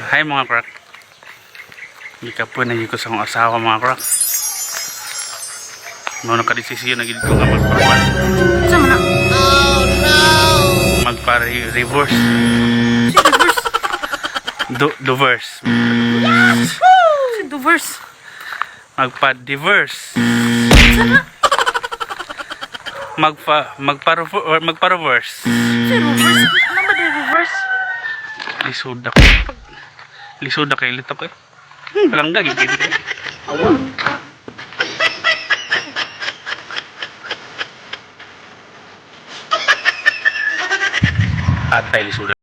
Hi, mga crack. Gikapoy na ko sa akong asawa, mga crack. No, nakadesisyon na gid ko nga magpa Sa man na? Magpa-reverse. Si reverse. Do diverse. Si diverse. Magpa-diverse. Sana? Magpa magpa or magpa-reverse. Si reverse. Ano ba di reverse? Lisod ako. Lisod ako ilit ako eh. Balangga gid gid. Atay, lisod.